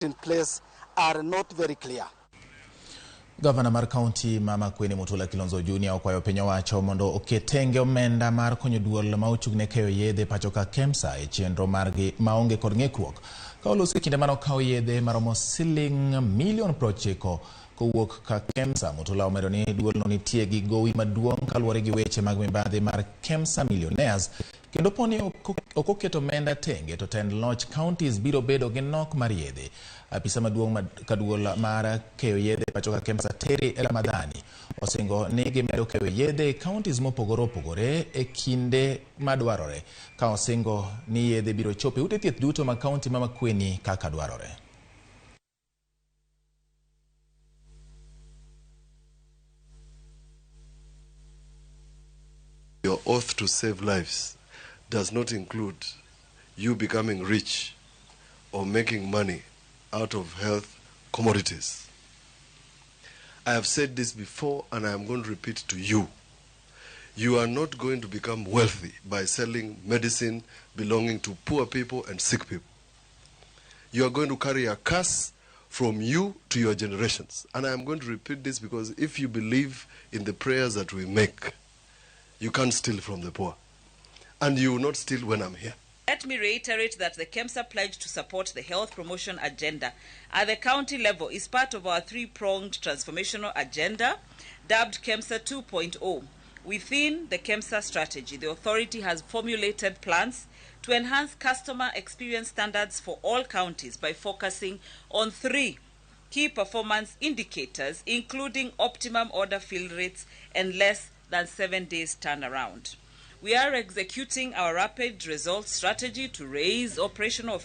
In place are not very clear. Gavana mar kaunti ma Makueni Mutula Kilonzo Junior okwayo piny owacho mondo oket tenge omenda mar konyo duol ma ochung' ne keyo yedhe pacho ka KEMSA e chenro margi maonge kod ng'ikruok. Ka oloso e kinde mane okawo yedhe maromo siling milion 90 kowuok ka KEMSA, Mutula omedo ni duolno nitie gi gowi maduong' kaluwore gi weche mag mibadhi mar KEMSA Millionaires kendo poni ok oket omenda tenge to tend loch counties biro bedo gi nok mar yedhe. Apisa maduong' ka duol mar keyo yedhe pacho ka KEMSA Terry Ramadhani osingo ni gimedo keyo yedhe e counties mopogore opogore e kinde madwarore ka osingo ni yedhe biro chopo e ute thieth duto mag kaunti ma Makueni kaka dwarore. Your oath to save lives does not include you becoming rich or making money out of health commodities. I have said this before and I am going to repeat to you. You are not going to become wealthy by selling medicine belonging to poor people and sick people. You are going to carry a curse from you to your generations. And I am going to repeat this because if you believe in the prayers that we make, you can't steal from the poor. And you will not steal when I'm here. Let me reiterate that the KEMSA pledge to support the health promotion agenda at the county level is part of our three-pronged transformational agenda, dubbed KEMSA 2.0. Within the KEMSA strategy, the authority has formulated plans to enhance customer experience standards for all counties by focusing on three key performance indicators, including optimum order fill rates and less than 7 days turnaround. We are executing our rapid results strategy to raise operational